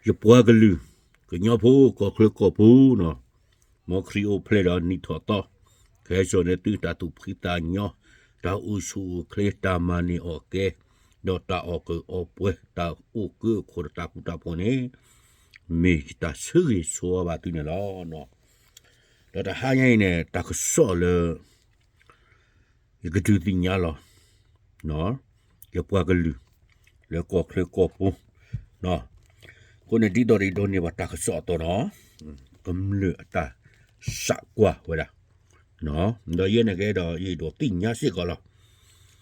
ယပှၤကလုာ် ကညီဖိ ကီၢ်ချၢကီၢ်ပူၤနီၤ, မ်ခရံာ်အိၣ်ဖျဲၣ်ဒီးနံၣ်ထီၣ်သီ, ကဟဲစိာ်န့ၢ်သုတၢ်သူၣ်ဖှံသးညီ, တၢ်အိၣ်ဆူၣ်အိၣ်ချ့, တၢ်မၤန့ၢ်အီၣ်ကဲ, ဒီးတၢ်အီၣ်ကုၢ်အီပှဲၤ, တၢ်အိၣ်ကၢခိၣ်ဒီးတၢ်ဃူတၢ်ဖိးန့ၣ်, မ့ၢ်ယတၢ်ဆၢဂ့ၤဆၢဝါဘၣ်သုန့ၣ်လီၤ. ဒီးတဟါညါအံၤန့ၣ် တၢ်ကစီၣ်လၢ ယကဒုးသ့ၣ်ညါလီၤ ယပှၤကလုာ် လၢကီၢ်ချၢကီၢ်ပူၤ, အဃိန့ၣ် ဒ်သိးဒီးယဒိးန့ၢ်ဘၣ်တၢ်ကစီၣ်အသိးဒီး ကမျၢၢ်အတၢ်သံကွၢ်ဝဲဒၣ်, ဒီးယဲန့ၣ်ကဲဒီး ယအဲၣ်ဒိးသ့ၣ်ညါစ့ၢ်ကီးလီၤ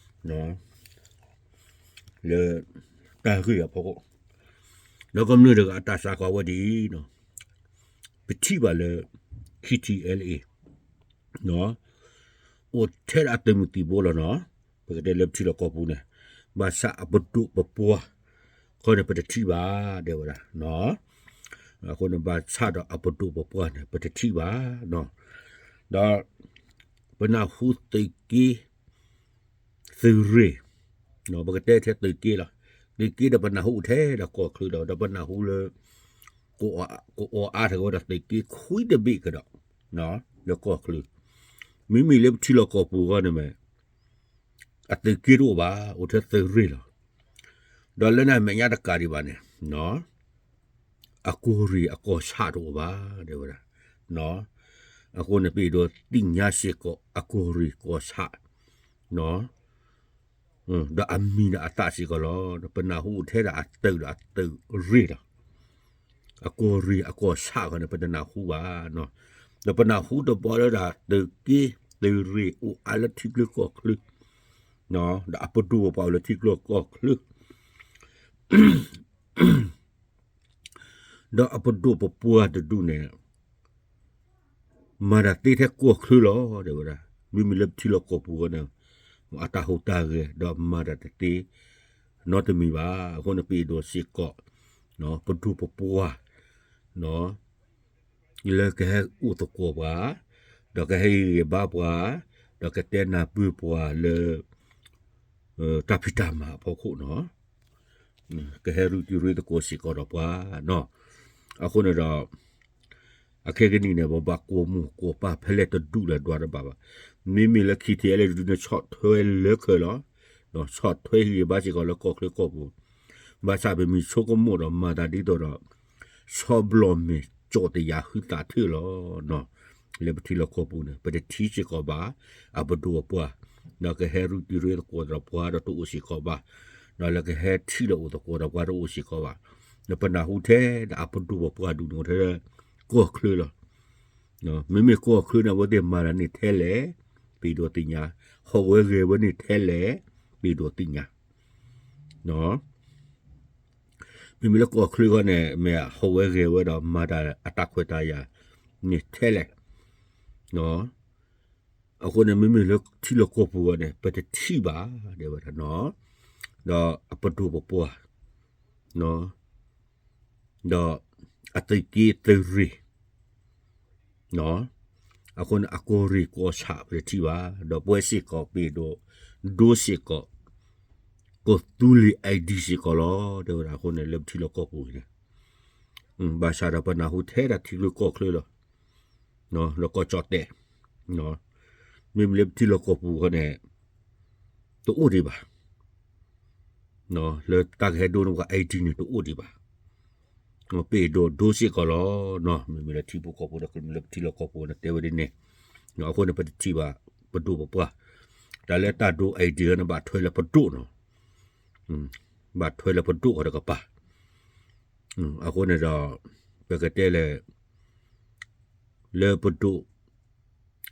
လၢတၢ်ဂ့ၢ်အဖီခိၣ်, ဒီးကမျၢၢ်တဂၤအတၢ်သံကွၢ်ဝဲဒ်အံၤ, ပထံၣ်ဘၣ်လၢ KTLA အိၣ်ထဲဒၣ်အသုးမုၢ်သံၣ်ဘိလီၤနီၤ, ပကတဲလၢပထံလီၢ်ကီၢ်ပူၤန့ၣ်, ဘၣ်ဆၣ်အပဒိၣ်ပပှၢ် ခီန့ၣ် ပတထံၣ်ဘၣ် တဲဝဲဒၣ်, အဃိန့ၣ် ဘၣ်ဆၣ်ဒီးအပဒိၣ်ပပှၢ်န့ၣ် ပတထံၣ်ဘၣ်, ဒီး ပနၢ်ဟူသုးက့ သုးရ့ၣ်, ပကတဲထဲသုးက့လီၤ, သုးက့ဒီးပနၢ်ဟူအိၣ်ထဲဒၣ်ကီၢ်ချၢဒီး ဒီးပနၢ်ဟူလၢ ကအီၣ်အါထီၣ်က့ၤဝဲဒၣ်သုးက့ခွံတဘ့ၣ်ကဒီး လၢကီၢ်ချၢ, မ့မ့ၢ်လၢပထံလီၢ်ကီၢ်ပူၤအဂီၢ်န့ၣ်မ့ၢ် အသုးက့တအိၣ်ဘၣ်, အိၣ်ထဲသုးရ့ၣ်လီၤ, ဒီးလၢန့ၣ်အမဲာ်ညါတကးဒံးဘၣ်န့ၣ် အကီၢ်ရ့ၣ်အကီၢ်ဆၣ်တအိၣ်ဘၣ် တဲဝဲဒၣ်, အဃိန့ၣ် ပအဲၣ်ဒိးသ့ၣ်ညါစ့ၢ်ကီး အကီၢ်ရ့ၣ်ကီၢ်ဆၣ်, ဒီးအမံၤဒီးအသၣ်စ့ၢ်ကီးလီၤ. ပနၢ်ဟူထဲဒၣ်အသုးဒီးအသုးရ့ၣ်လီၤ. အကီၢ်ရ့ၣ်အကီၢ်ဆၣ်ဃီန့ၣ် ပတနၢ်ဟူဘၣ်, ဒီးပနၢ်ဟူတဘျီလၢဒၣ်သုးက့သုးရ့ၣ်အိၣ်အါလၢထံချၢကီၢ်ချၢ, ဒီးအပဒိၣ်ပပှၢ်အိၣ်လၢထံချၢကီၢ်ချၢ ဒီးအပဒိၣ်ပပှၢ်တဒူၣ်န့ၣ် မၤတၢ်သ့ထဲကီၢ်ချၢလီၤ တဲဝဲဒၣ်. မ့မ့ၢ်လၢပထံလီၢ်ကီၢ်ပူၤဃီန့ၣ် အတၢ်ဟူးတၢ်ဂဲၤ ဒီးမၤတၢ်တသ့ နီတမံၤဘၣ်. အဃိန့ၣ် ပအဲၣ်ဒိးစ့ၢ်ကီး ပဒိၣ်ပပှၢ် လၢကဟဲအိၣ်သကိးပှၤ, ဒီးကဟဲဟ့ၣ်ဂံၢ်ဘါပှၤ, ဒီးကတဲနၢ်ပၢၢ်ပှၤလၢ တၢ်ဖံးတၢ်မၤအဖီခိၣ်နီၤ, ကဟဲရူတံၤရူသကိးစ့ၢ်ကီးဒီးပှၤနီၤ. အဃိန့ၣ်ဒီး အခဲကနံၣ်န့ၣ် ပဘၣ်ကိးမိၢ်ကိးပၢ်ဖဲလဲၣ်တဒူၣ်လၢၤဒွးတဘၣ်ဘၣ်. မ့မ့ၢ်လၢ KTLA တဒူၣ်န့ၣ် ဆီၣ်ထွဲလၢခဲလီၤ, ဒီးဆီၣ်ထွဲဟ့ၣ်ဂံၢ်ဘါစ့ၢ်ကီးလၢကီၢ်ချၢကီၢ်ပူၤ, ဘၣ်ဆၣ်ပမ့ၢ်ဆိကမိၣ်ဒီးမၤသးဒ်သိးဒီး ဆီဘျီၣ်မဲာ်ကၠီၣ်တယာ်ဟုသးထၢၣ်လီၤ. လၢပထံလီၢ်ကီၢ်ပူၤန့ၣ် ပတထံၣ်စ့ၢ်ကီးဘၣ် အပဒိၣ်အပှၢ်, ဒီးကဟဲရူတံၤရူသကိးဒီးပှၤဒီးတအိၣ်စ့ၢ်ကီးဘၣ်, ဒီးလၢကဟဲထံၣ်လၢအိၣ်သကိးဒီးပှၤတအိၣ်စ့ၢ်ကီးဘၣ်. ဒီးပနၢ်ဟူထဲဒၣ်အပဒိၣ်ပပှၢ်ဒူၣ်န့ၣ်အိၣ်ထဲကီၢ်ချၢလီၤ. မ့မ့ၢ်ကီၢ်ချၢန့ၣ် အဝဲသ့ၣ်မၤတၢ်န့ၢ်ထဲလဲၣ် ပအဲၣ်ဒိးသ့ၣ်ညါ, ဟီၣ်ဝဲဂဲၤဝဲန့ၢ်ထဲလဲၣ် ပအဲၣ်ဒိးသ့ၣ်ညါ မ့မ့ၢ်လၢကီၢ်ချၢဃီန့ၣ် မ့ၢ်ဟီၣ်ဝဲဂဲၤဝဲဒီးမၤတၢ်အတၢ်ခွဲးတၢ်ယာ်န့ၢ်ထဲလဲၣ်. အဃိန့ၣ် မ့မ့ၢ်လၢထံလီၢ်ကီၢ်ပူၤဃီန့ၣ် ပတထံၣ်ဘၣ် တဲဝဲဒၣ်, ဒီးအပဒိၣ်ပပှၢ် ဒီးအသုးက့သုးရ့ၣ် အဃိန့ၣ် အကီၢ်ရ့ၣ်ကီၢ်ဆၣ်ပတထံၣ်ဘၣ်, ဒီးပဝဲစ့ၢ်ကီးပအဲၣ်ဒိး ဒိစ့ၢ်ကီး ကီၢ်သူလ့ၤ ID စ့ၢ်ကီးလီၤ တဲဝဲဒၣ်. အဃိန့ၣ် လၢပထံလီၢ်ကီၢ်ပူၤန့ၣ် ဘၣ်ဆၣ်ဒီးပနၢ်ဟူထဲဒၣ်ထံချၢကီၢ်ချၢလီၤ, လၢကီၢ်ကၠီၣ်တဲၣ်, မ့မ့ၢ်လၢပထံလီၢ်ကီၢ်ပူၤဃီန့ၣ် တအိၣ်ဒံးဘၣ် လၢတၢ်ကဟဲဒိန့ၢ်ပှၤ ID န့ၣ် တအိၣ်ဒံးဘၣ်. ပအဲၣ်ဒိးဒိစ့ၢ်ကီးလီၤ. မ့မ့ၢ်လၢထံဖိကီၢ်ဖိဒီး မ့မ့ၢ်လၢပထံလီၢ်ကီၢ်ဖိန့ၣ် တဲဝဲဒ်န့ၣ်. အဃိန့ၣ် ပတထံၣ်ဘၣ်ပဒိၣ်ပပှၢ်, တၢ်လၢတၢ်ဒိ ID န့ၣ် ဘၣ်ထွဲလၢပဒိၣ်နီၤ, ဘၣ်ထွဲလၢပဒိၣ်ဃီတကပၤ. အဃိန့ၣ်ဒီး ပကတဲလဲၣ် လၢပဒိၣ်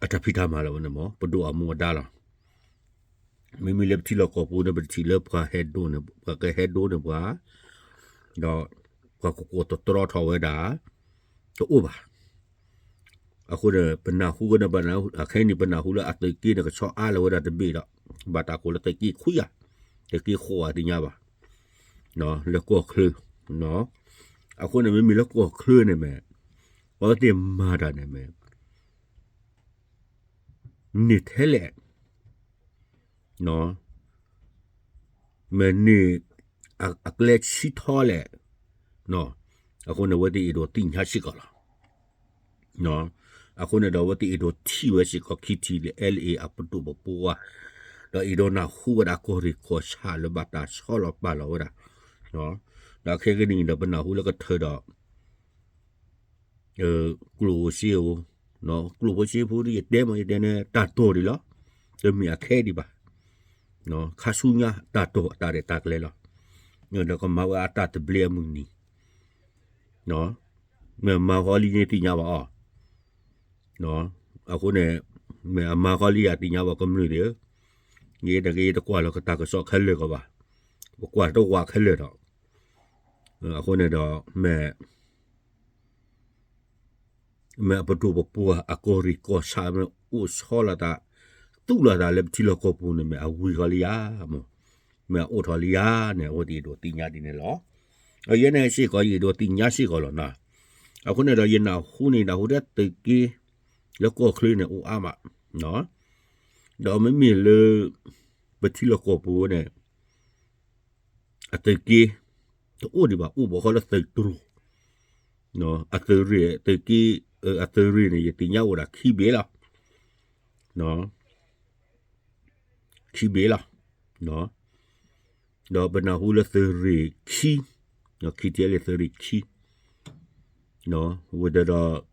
အတၢ်ဖံးတၢ်မၤလီၤဝဲန့ၣ်မ့ၢ် ပဒိၣ်အမူအဒါလီၤ. မ့မ့ၢ်လၢပထံလီၢ်ကီၢ်ပူၤန့ၣ် ပတထံၣ်လၢပှၤဟဲဒိန့ၣ် ပှၤကဟဲဒိန့ၢ်ပှၤ, ဒီးပှၤကကိးတတြီထီၣ်ဝဲဒၣ် တအိၣ်ဘၣ်. အဃိန့ၣ် ပနၢ်ဟူကန့ၣ် အခဲအံၤန့ၣ် ပနၢ်ဟူလၢအသုးက့န့ၣ် ကဆီအါလီၤဝဲဒၣ်တဘ့ၣ်ဒီး ဘၣ်တၢ်ကိးလၢသုးက့ခွံဧါ, သုးက့ဃိးဧါ တသ့ၣ်ညါဘၣ်, လၢကီၢ်ချၢ. အဃိန့ၣ် မ့မ့ၢ်လၢကီၢ်ချၢန့ၣ်မ့ၢ် အဝဲသ့ၣ်မၤတၢ်န့ၣ်မ့ၢ် န့ၢ်ထဲလဲၣ်, မ့ၢ်န့ၢ်အကျဲဆံထီလဲၣ်, အဃိန့ၣ် အဝဲသ့ၣ်အဲၣ်ဒိးသ့ၣ်ညါစ့ၢ်ကီးလီၤ. အဃိန့ၣ်ဒီး အဝဲသ့ၣ်အဲၣ်ဒိးထံၣ်ဝဲစ့ၢ်ကီး ခံထံၣ်လၢ အဲလ်အ့ အပဒိၣ်ပပှၢ်, ဒီးအဲၣ်ဒိးနၢ်ဟူဝဲဒၣ်ကီၢ်ရ့ၣ်ကီၢ်ဆၣ်လၢဘၣ်တၢ်ဆီလီၤပာ်လီၤဝဲဒၣ်, ဒီးခဲကနံၣ်အံၤဒီး ပနၢ်ဟူလၢကထၢၣ်ဒီး ကျိၣ်ဧိၤစ့ဧိၤ, ကျိၣ်ဖိစ့ဖိဒ်ယတဲမ့ၢ်ယတဲန့ၣ် တၢ်တိာ်ဒံးလီၤ, တမ့ၢ်အခဲဒံးဘၣ်, ခါဆူညါတၢ်တိာ်အတၢ်ရဲၣ်တၢ်ကျဲၤလီၤ, ဒီးကမၤဝဲအတၢ်သဘျ့အမုၢ်နံၤ, မ့ၢ်မၤဃီလံန့ၣ်သ့ၣ်ညါဘၣ်အီၤ, အဃိန့ၣ် မ့ၢ်အမၤဃီလံယၤသ့ၣ်ညါဘၣ်ကမျၢၢ်သ့ၣ်ဧၢ, ယဲတဂ့ၤယတကွၢ်လီၤကတၢ်ကစီၣ်ခဲလၢာ်ကီးဘၣ်, ပကွၢ်တဝးခဲလၢာ်ဒီး, အဃိန့ၣ်ဒီး မ့ၢ် မ့ၢ်အပဒိၣ်ပပှၢ်အကီၢ်ရ့ၣ်ကီၢ်ဆၣ်မ့ၢ်အိၣ်ဆီလီၤသး, သူၣ်လီၤသးလၢပထံလီၢ်ကီၢ်ပူၤန့ၣ် မ့ၢ်အဝံၤဃီလံဧါ, မ့ၢ်အအိၣ်ထီၣ်လံဧါန့ၣ် အဝဲသ့ၣ်အဲၣ်ဒိးသ့ၣ်ညါဒ်န့ၣ်လီၤ. ယဲန့ၣ်စ့ၢ်ကီး ယအဲၣ်ဒိးသ့ၣ်ညါစ့ၢ်ကီးလီၤနီၤ. အဃိန့ၣ်ဒီး ယနၢ်ဟူန့ၣ် နၢ်ဟူဒၣ်သုးက့လၢကီၢ်ချၢန့ၣ် အိၣ်အါမး, ဒီးမ့မ့ၢ်လၢ ပထံလီၢ်ကီၢ်ပူၤန့ၣ် အသုးက့ တအိၣ်ဒံးဘၣ်, အိၣ်ဘၣ်ဃီလၢသုးတြိၤ, အသုးရ့ၣ် သုးက့ အသုးရ့ၣ်န့ၣ် ယသ့ၣ်ညါအိၣ်ဒၣ်ခံဘ့ၣ်လီၤ, ခံဘ့ၣ်လီၤ, ဒီးပနၢ်ဟူလၢသုးရ့ၣ်ခံ, ခံထံၣ်လၢသုးရ့ၣ်ခံ, ဝဲတဒီး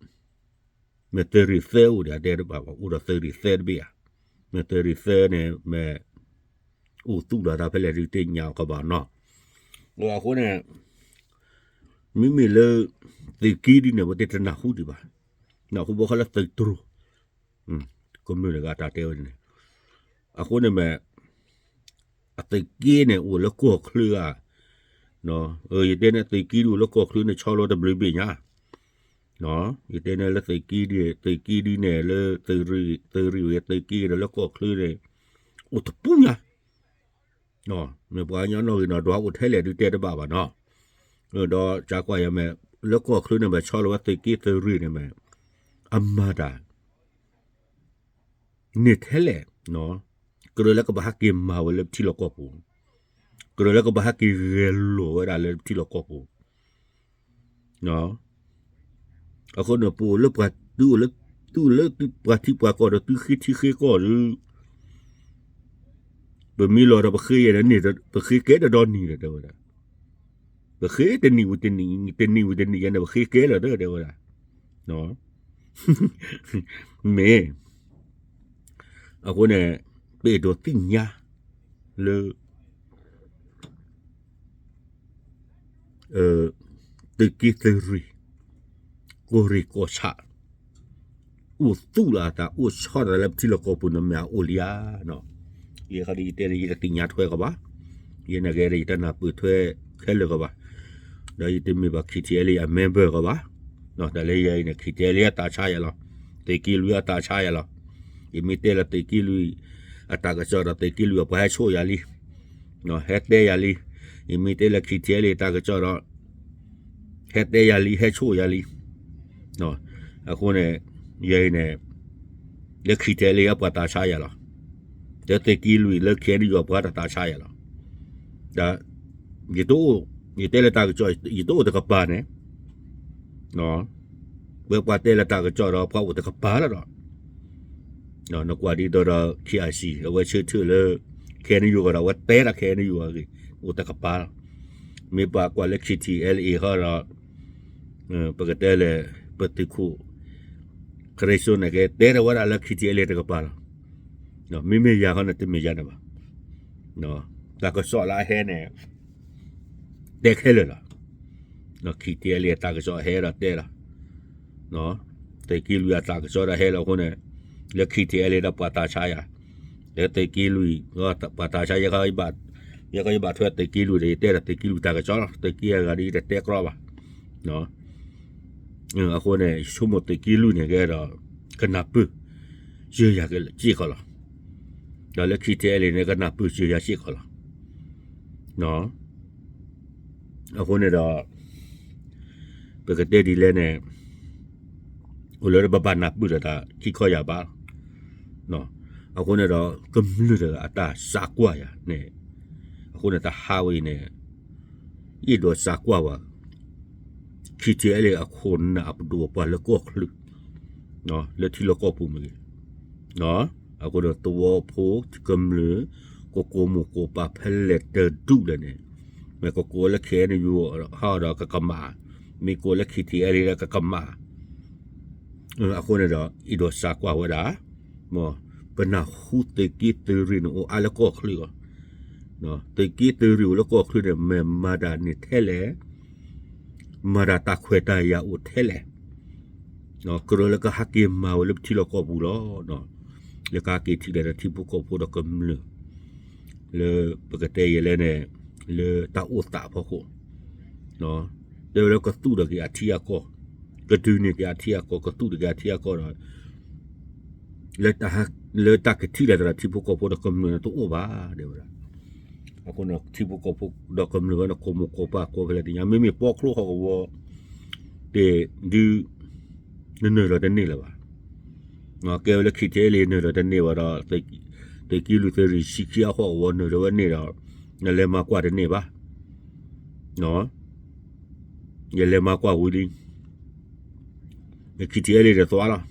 မ့ၢ်သုးရ့ၣ်သၢအိၣ်ဒီး အတဲတဘၣ်ဘၣ်, အိၣ်ဒီးသုးရ့ၣ်သၢတဘ့ၣ်ဧါ, မ့ၢ်သုးရ့ၣ်သၢန့ၣ် မ့ၢ် အိၣ်သူၣ်လီၤတၢ်ဖဲလဲၣ်ဒုးသ့ၣ်ညါအီၤကဘၣ်နီၤ. အဃိန့ၣ် မ့မ့ၢ်လၢ သုးက့ဒ်န့ၣ် အဝဲသ့ၣ်တနၢ်ဟူဒံးဘၣ်, နၢ်ဟူဘၣ်ဃီလၢသုးတြိၤ, ကမျၢၢ်တဂၤတၢ်တဲဝဲန့ၣ်, အဃိန့ၣ်မ့ၢ် အသုးက့န့ၣ် အိၣ်လၢကီၢ်ချၢဧါ, ယတဲန့ၣ်သုးက့ဒုးအိၣ်လၢကီၢ်ချၢန့ၣ် ဆီလီၤတဘျုးဘ့ၣ်ညါ, ယတဲန့ၣ်လၢသုးက့ဒုး သုးက့ဒုးန့ၣ် လၢသုးရ့ၣ် သုးရ့ၣ်ဝဲသုးက့ဒီးလၢကီၢ်ချၢန့ၣ် အိၣ်တပူၤညါ, မ့ၢ်ပှၤကညီနီၣ်ဂံၢ်နီၣ်ဒွးအိၣ်ထဲလဲၣ်ဒုးတဲတဘၣ်ဘၣ်နီၤ, ဒီးကကွၢ်ယၤမ့ၢ် လၢကီၢ်ချၢန့ၣ်မ့ၢ်ဆီလီၤဝဲသုးက့သုးရ့ၣ်န့ၣ်မ့ၢ် အမၤတၢ် န့ၣ်ထဲလဲၣ်, ကြၢးလၢကဘၣ်ဟဲက့ၤမၤဝဲလၢပထံလီၢ်ကီၢ်ပူၤ, ကြၢးလၢကဘၣ်ဟဲက့ၤဂဲၤလိာ်ဝဲဒၣ်လၢပထံလီၢ်ကီၢ်ပူၤ, အဃိန့ၣ် ပအိၣ်လၢပှၤ သုအိၣ်လၢ သုအိၣ်လၢပှၤထံပှၤကီၢ်ဒီးသုဃ့ထံဃ့ကီၢ်ဒီး ပမ့ၢ်လီၤဒီးပဃ့ယဲန့ၣ် ပဃ့ကဲတဒီနံၤဒီးတဲဝဲဒၣ်, ပဃ့တနံၤဝံၤတနံၤ တနံၤဝံၤတနံၤယဲန့ၣ် ပဃ့ကဲလီၤဒီးတဲဝဲဒၣ်, မ့ၢ် အဃိန့ၣ် ပအဲၣ်ဒိးသ့ၣ်ညါလၢ သုးက့သုးရ့ၣ် ကီၢ်ရ့ၣ်ကီၢ်ဆၣ် အိၣ်သူၣ်လီၤအသး အိၣ်ဆီလီၤသးလၢပထံလီၢ်ကီၢ်ပူၤန့ၣ်မ့ၢ်အအိၣ်လံဧါနီၤ. ယဲခီဒ်ယတဲန့ၣ် ယတသ့ၣ်ညါထွဲကီးဘၣ်, ယဲန့ၣ်ကဲဒီးယတနၢ်ပၢၢ်ထွဲခဲလၢာ်ကီးဘၣ်, ဒီးယတမ့ၢ်ဘၣ် ခံထံၣ်အဲလ့ အ member ကီးဘၣ်, တၢ်လၢယဲအံၤန့ၣ် ခံထံၣ်အဲလ့ အသးဆါယၤလီၤ, သုးက့လွံၢ်အသးဆါယၤလီၤ. ယမ့ၢ်တဲလၢသုးက့လွံၢ် အတၢ်ကစီၣ်ဒီးသုးက့လွံၢ်အပှၤဟဲဆိၣ်ယၤလံ ဟဲတဲယၤလံ, ယမ့ၢ်တဲလၢ ခံထံၣ်အဲလ့ တၢ်ကစီၣ်ဒီး ဟဲတဲယၤလံ ဟဲဆိၣ်ယၤလံ, အဃိန့ၣ် ယဲအံၤန့ၣ် လၢ ခံထံၣ်အဲလ့ အပှၤသးဆါယၤလီၤ, လၢသုးက့လွံၢ်လၢ ခဲအံၤ ယပှၤတသးဆါယၤလီၤ, ဒီး ယတအိၣ် ယတဲလၢတၢ်ကစီၣ် ယတအိၣ်တကပၤန့ၣ် ပှၤတဲလၢတၢ်ကစီၣ်ဒီး ပှၤအိၣ်တကပၤလီၤဒီး နကွၢ်ဒ်သိးဒီး ခံအါဆံ အဝဲဆၢထၢၣ်လၢ ခဲအံၤ ကီးဒီး အဝဲတဲဒၣ် ခဲအံၤ အဂ့ၢ် အိၣ်တကပၤလီၤ. မ့ၢ်ပှၤကွၢ်လၢ ခံထံၣ်အဲလ့ ဟီဒီး ပကတဲလဲၣ် ပသုးခိၣ် ခရံစိန့ၣ်က့ တဲထီၣ်ဝဲဒၣ်လၢ ခံထံၣ်အဲလ့ တကပၤလီၤ. မ့မ့ၢ်ယၤခီန့ၣ် တမ့ၢ်ယၤန့ၣ်ဘၣ်. တၢ်ကစီၣ်လၢအဟဲန့ၣ် တဲခဲလၢာ်လီၤ. ခံထံၣ်အဲလ့ အတၢ်ကစီၣ်ဟဲဒီးတဲလီၤ. သုးက့လွံၢ်အတၢ်ကစီၣ်ဒီးဟဲလီၤအဃိန့ၣ် လၢ ခံထံၣ်အဲလ့ ဒီးပှၤသးဆါယၤ, လၢသုးက့လွံၢ် ပှၤသးဆါယၤ, ယဲခီယဘၣ်ထွဲသုးက့လွံၢ်ဒီး ယတဲဒီးသုးက့လွံၢ်တၢ်ကစီၣ်လီၤ. သုးက့အဂၤဒီး ယတတဲကြီဘၣ်. အဃိန့ၣ် ယဆိကမိၣ်သုးက့လွံၢ်န့ၣ်ကဲဒီး ကနၢ်ပၢၢ် စၢၤယၤစ့ၢ်ကီးလီၤ. ဒီးလၢ ခံထံၣ်အဲလ့ န့ၣ် ကနၢ်ပၢၢ်စၢၤယၤစ့ၢ်ကီးလီၤ. အဃိန့ၣ်ဒီး ပကတဲဒ်လဲၣ်န့ၣ် အိၣ်လၢပဘၣ်နၢ်ပၢၢ်ဒီးတၢ်ခံခီယၢ်ဘးလီၤ. အဃိန့ၣ်ဒီး ကမျၢၢ်တဂၤအတၢ်သံကွၢ်ယၤန့ၣ် အဃိန့ၣ် တဟါဝဲအံၤန့ၣ် ယအဲၣ်ဒိးသံကွၢ်ဝဲ ခံထံအဲလ့ၣ်အခိၣ်နၢ်အပဒိၣ်အပှၢ်လၢကီၢ်ချၢ, လၢထံလီၢ်ကီၢ်ပူၤမ့ၢ်ဂ့ၤ, အဃိဒီးသဝီဖိကမျၢၢ် ကကိးမိၢ်ကိးပၢ်ဖဲလဲၣ်တဒူၣ်လဲၣ်န့ၣ်, မ့ၢ်ကကိးလၢ ခဲအံၤယူၣ် ဟီဒီးကကမၣ်, မ့ၢ်ကိးလၢ ခံထံအဲလ့ၣ် ဒီးကကမၣ်, အဃိန့ၣ်ဒီး အဲၣ်ဒိးစးကွၢ်ဝဲဒၣ်, မ်ပနၢ်ဟူသုးက့သုးရ့ၣ်န့ၣ်အိၣ်အါလၢကီၢ်ချၢအီၤ, သုးက့သုးရ့ၣ်အိၣ်လၢကီၢ်ချၢန့ၣ် မ့ၢ်မၤတၢ်န့ၣ်ထဲလဲၣ်, မၤတၢ်တၢ်ခွဲးတၢ်ယာ်အိၣ်ထဲလဲၣ်, ကြၢးလၢကဟဲက့ၤမၤဝဲလၢပထံလီၢ်ကီၢ်ပူၤလီၤ, လၢကဟဲက့ၤထံၣ်လိာ်ဒီးထံဖိကီၢ်ဖိဒီးကမျၢၢ်, လၢပကတဲယဲလဲၣ်န့ၣ်, လၢတၢ်အိၣ်သးအဖီခိၣ်, တဲဝဲလၢကသူၣ်ထီၣ်က့ၤအထံအကီၢ်, ကဒုးန့ၢ်က့ၤအထံအကီၢ် ကသူၣ်ထီၣ်က့ၤအထံအကီၢ်ဒီး လၢတၢ်ကထံၣ်လိာ်သးဒီးထံဖိကီၢ်ဖိဒီးကမျၢၢ်န့ၣ်တအိၣ်ဘၣ် တဲဝဲဒၣ်, အဃိန့ၣ် ထံဖိကီၢ်ဖိဒီးကမျၢၢ်ဝဲန့ၣ် ကိးမိၢ်ကိးပၢ်ကိးဖဲလဲၣ်တသ့ၣ်ညါ မ့မ့ၢ်ပီချိဟီၣ်ကဝီၤ, တ့ၢ်ဒုး နနုာ်လီၤတန့ၢ်လၢၤဘၣ်, ကဲဝဲလၢ ခံထံအဲလ့ၣ် နုာ်လီၤတန့ၢ်ဘၣ်ဒီး, သုးက့လွံၢ်သုးရ့ၣ်ဆံခံအဟီၣ်ကဝီၤနုာ်လီၤဝဲန့ၣ်ဒီး, နလဲၤမၤကွၢ်တန့ၢ်ဘၣ်, ယလဲၤမၤကွၢ်ဝံၤလံ, ခံထံအဲလ့ၣ်တသွါလီၤ,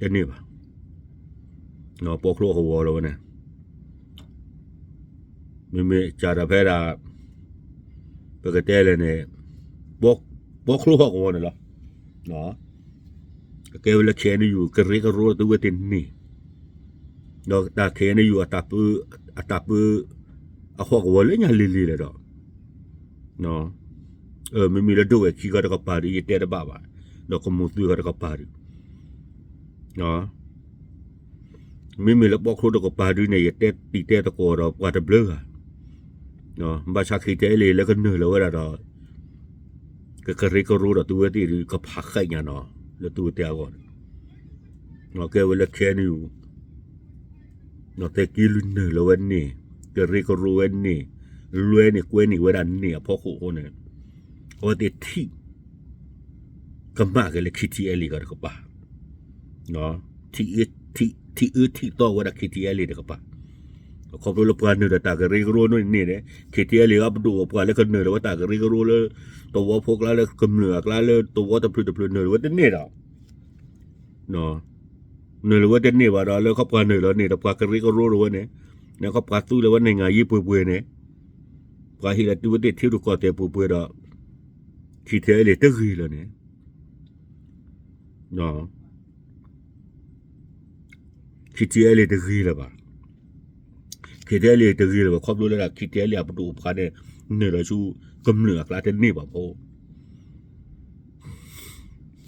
တန့ၢ်ဘၣ်, ပီချိဟီၣ်ကဝီၤလီၤဝဲန့ၣ် မ့မ့ၢ်စးဒီးဖဲဒၣ်, ပကတဲလဲၣ်န့ၣ်, ပီချိဟီၣ်ကဝီၤန့ၣ်လီၤ, ကဲဝဲလၢ ခဲအံၤယူၣ် ကရၢကရိသုဝဲသ့ၣ်န့ၣ်, ဒီးတၢ် ခဲအံၤယူၣ် အတၢ်ပၢ, အတၢ်ပၢ, အဟီၣ်ကဝီၤလၢညါလံၤလံၤလဲၣ်ဒီး, မ့မ့ၢ်လၢဒိၣ်ဝဲၢ်ခံဂၤတကပၤဒီး ယတဲတဘၣ်ဘၣ်, ဒီးကမိၢ်သုဂၤတကပၤဒီး မ့မ့ၢ်လၢပီချိတကပၤဒုန့ၣ် ယတဲတံၤတဲသကိးဒီးပှၤတဘျုးဂၤ, ဘၣ်ဆၣ် ခံထံအဲလ့ၣ် လၢကနုာ်လီၤဝဲဒၣ်ဒီး, ကကရၢကရိဒီးသုဝဲသ့ၣ်ဒီး ကဖးဃဲးညါနီၤ လၢသုဝဲသ့ၣ်အဂီၢ်န့ၣ်, ကဲဝဲလၢ ခဲအံၤယူၣ် သုးက့လွံၢ်နုာ်လီၤဝဲန့ၣ်, ကရၢကရိဝဲန့ၣ်, လွဲန့ၢ်ကွဲန့ၢ်ဝဲဒၣ်န့ၣ်အဖီခိၣ်အဃိန့ၣ်, အဝဲသ့ၣ်ထံၣ် ကမၣ်က့ၤလၢ ခံထံအဲလ့ၣ် ဂၤတကပၤ, ထံၣ်အၢထံၣ်သီဝဲဒၣ် ခံထံအဲလ့ၣ် တကပၤ, ခီဖျိလၢပှၤနုာ်ဒီးတၢ်ကရၢကရိန့ၣ်န့ၣ်, ခံထံအဲလ့ၣ် အပဒိၣ်အပှၢ်လၢကနုာ်လီၤဝဲတၢ်ကရၢကရိလၢ သဝီဖိကျါလၢကမျၢၢ်အကျါလၢသဝီတဖျၢၣ်တဖျၢၣ်နုာ်လီၤဝဲတန့ၢ်ဒီး နုာ်လီၤဝဲတန့ၢ်ဘၣ်ဒီး လၢခီပှၤနုာ်လီၤန့ၣ်ဒီးပှၤကရၢကရိလီၤဝဲန့ၣ်, လၢခီပှၤသူလီၤဝဲနံၣ်ဂၤယံၤပှဲၤပှဲၤန့ၣ်, ပှၤဟ့ၣ်လီၤသုဝဲသ့ၣ်ထံရူၢ်ကီၢ်သဲးပှဲၤပှဲၤဒီး, ခံထံအဲလ့ၣ် တဂ့ၤလၢၤန့ၣ်, ခံထံအဲလ့ၣ် တဂ့ၤလၢၤဘၣ်, ခံထံအဲလ့ၣ် တဂ့ၤလၢၤဘၣ် ခီဖျိလၢဒၣ် ခံထံအဲလ့ၣ် အပဒိၣ်အပှၢ်န့ၣ်, နုာ်လီၤဆူကမျၢၢ်အကျါတန့ၢ်ဘၣ်ဖိ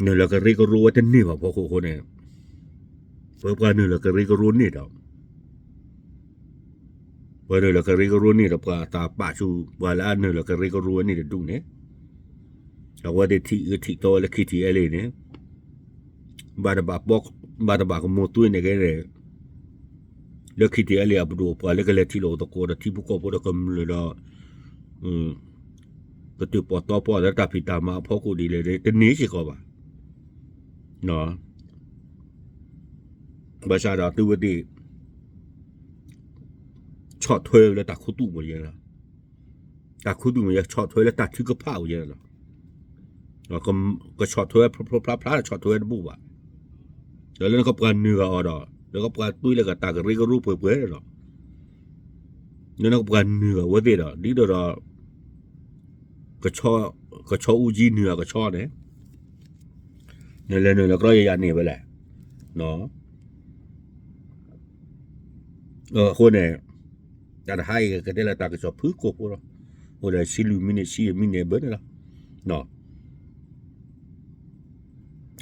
နုာ်လီၤကရၢကရိဝဲတန့ၢ်ဘၣ်ဖီခိၣ်အဃိန့ၣ်, ပှၤနုာ်လီၤကရၢကရိန့ၣ်ဒီး, ပှၤနုာ်လီၤကရၢကရိန့ၣ်ဒီး ပှၤသးပာ်ဆူ ပှၤလၢအနုာ်လီၤကရၢကရိဝဲန့ၣ်တဒူၣ်န့ၣ်, အဝဲသ့ၣ်ထံၣ်အၢထံၣ်သီဝဲလၢ ခံထံအဲလ့ၣ် န့ၣ်, ဘၣ်တဘၣ်, ဘၣ်တဘၣ်ကမိၢ်သွံန့ၣ်ကဲန့ၣ်, လၢ ခံထံအဲလ့ၣ် အပဒိၣ်အပှၢ်လၢကလဲၤထံၣ်လိာ်သကိးဒီးထံဖိကီၢ်ဖိဒီးကမျၢၢ်ဒီး ကတၢၣ်ပီၣ်တီပီၣ်လၢတၢ်ဖံးတၢ်မၤအဖီခိၣ်ဒ်လဲၣ်န့ၣ် တန့ၢ်စ့ၢ်ကီးဘၣ်. ဘၣ်ဆၣ်ဒီးသုဝဲသ့ၣ် ဆီၣ်ထွဲလၢတၢ်ခူသူၣ်ပူၤယဲလီၤ. တၢ်ခူသူၣ်မ့ၢ်ယဲ ဆီၣ်ထွဲလၢတၢ်ထုကဖၣ်ပူၤယဲလီၤ. ကဆီၣ်ထွဲဖျိဖျိဖျါဖျါ ဆီၣ်ထွဲတဘူၣ်ဘၣ်. ဒီးလၢနကပှၤနုာ်ဂၤအီၤဒီး လၢကပှၤသွံလၢကတၢ်ကရၢကရိပှဲၤပှဲၤဒီး လၢနကပှၤနုာ်ဂၤဝဲသ့ၣ်ဒီး ဒ်သိးဒီး ကဆီအူကၠံနုာ်အကဆီန့ၣ် နလဲၤနုာ်လီၤကြီယၤယၤန့ၣ်ဝဲလဲၣ်. အဃိန့ၣ် တၢ်တဟါအံၤကတဲလၢတၢ်ကစီၣ်ဖုၣ်ကိာ်ဖိလီၤ. အိၣ်ဒီးဆံလွံၢ်မံးနံး ဆံယဲၢ်မံးနံးဘၢန့ၣ်လီၤ.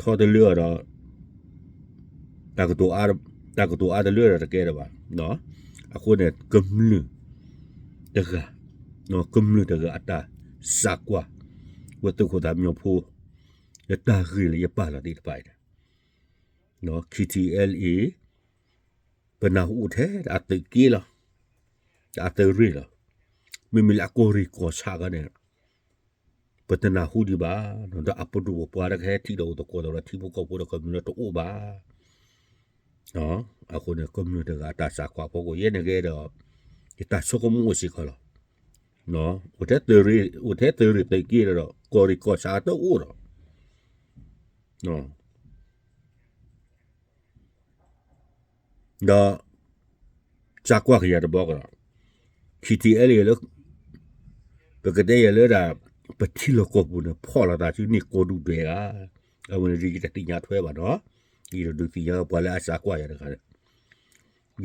ထီတလၢအီၤဒီး တၢ်ကတိၤအါတလၢဒီးတကဲလၢၤဘၣ်. အဃိန့ၣ် ကမျၢၢ်တဂၤ, ကမျၢၢ်တဂၤအတၢ်စးကွၢ် ဝဲသုးခိၣ်သးမံဖိ လၢတၢ်ဂ့ၢ်လၢယပာ်လီၤသ့ၣ်တဖၣ်အံၤန့ၣ် ခံထံအဲလ့ၣ် ပနၢ်ဟူအိၣ်ထဲအသုးက့လီၤ, အသုးရ့ၣ်လီၤ. မ့မ့ၢ်လၢအကီၢ်ရ့ၣ်ကီၢ်ဆၣ်ခါန့ၣ် ပတနၢ်ဟူဒံးဘၣ်, ဒီးအပဒိၣ်ပပှၢ်လၢကဟဲထံၣ်လိာ်သကိးဒီးထံဖိကီၢ်ဖိဒီးကမျၢၢ်လၢတအိၣ်ဘၣ်. အဃိန့ၣ် ကမျၢၢ်တဂၤအတၢ်စးကွၢ်ဖီခိၣ် ယဲန့ၣ်ကဲဒီး ယတၢ်ဆိကမိၣ်အိၣ်စ့ၢ်ကီးလီၤ. အိၣ်ထဲသုးရ့ၣ်သုးက့ဒီး ကီၢ်ရ့ၣ်ကီၢ်ဆၣ်တအိၣ်ဒီး ဒီး စးကွၢ်က့ၤယၤတဘျီကဒီး ခံထံၣ်အဲလၢ ပကတဲယၤလၢဒၣ် ပထံလီၢ်ကီၢ်ပူၤန့ၣ် ဖီၣ်လိာ်သးစုန့ၢ်ကိးဒူၣ်ဒဲးဧါ, အဝဲန့ၣ်ဒုးယတသ့ၣ်ညါထွဲဘၣ်နီၤ, ယတဒုးသ့ၣ်ညါပှၤလၢအစးကွၢ်ယၤတဂၤန့ၣ်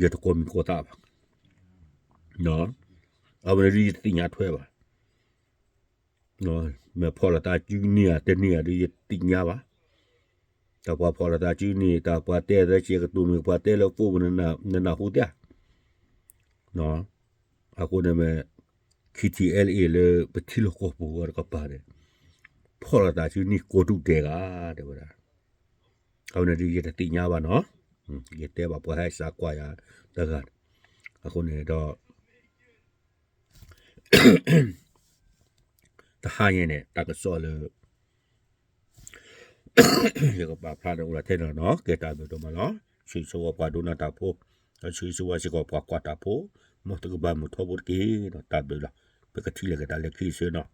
ယတကိးမံၤကိးသးဘၣ်, အဝဲန့ၣ်ဒုးယတသ့ၣ်ညါထွဲဘၣ် မ့ၢ်ဖီၣ်လိာ်သးစုန့ၢ်ဧါတန့ၢ်ဧါဒီးယတသ့ၣ်ညါဘၣ်, တၢ်ပှၤဖီၣ်လိာ်သးစုန့ၢ် တၢ်ပှၤတဲသၢဆံကတိၤမ့ၢ်ပှၤတဲလၢ phone နနၢ်ဟူသ့ဧါ, အဃိန့ၣ်မ့ၢ် ခံထံၣ်အဲလၢ ပထံလီၢ်ကီၢ်ပူၤဝဲတကပၤန့ၣ် ဖီၣ်လိာ်သးစုန့ၢ်ကိးဒူၣ်ဒဲးဂၤ တဲဝဲဒၣ်, အဝဲန့ၣ်ဒုးယတသ့ၣ်ညါဘၣ်နီၤ, ယတဲဘၣ်ပှၤဟဲစးကွၢ်ယၤတဂၤန့ၣ်, အဃိန့ၣ်ဒီး တဟါညါန့ၣ် တၢ်ကစီၣ်လၢ ယကပာ်ဖျါန့ၣ်အိၣ်လီၤထဲန့ၣ်လီၤနီၤ, ကဲတၢ်ဘျုးဒိၣ်မးလီၤ, ဆၢဂ့ၤဆၢဝါပှၤဒိကနၣ်တၢ်ဖိ, ဒီးဆၢဂ့ၤဆၢဝါစ့ၢ်ကီးပှၤကွၢ်တၢ်ဖိ, မ်သုကဘၣ်မုာ်ထီဘိတက့ၢ်နီၤ, တၢ်ဘျုးလီၤ, ပကထံၣ်လိာ်က့ၤတၢ်လၢခံဆၢနီၤ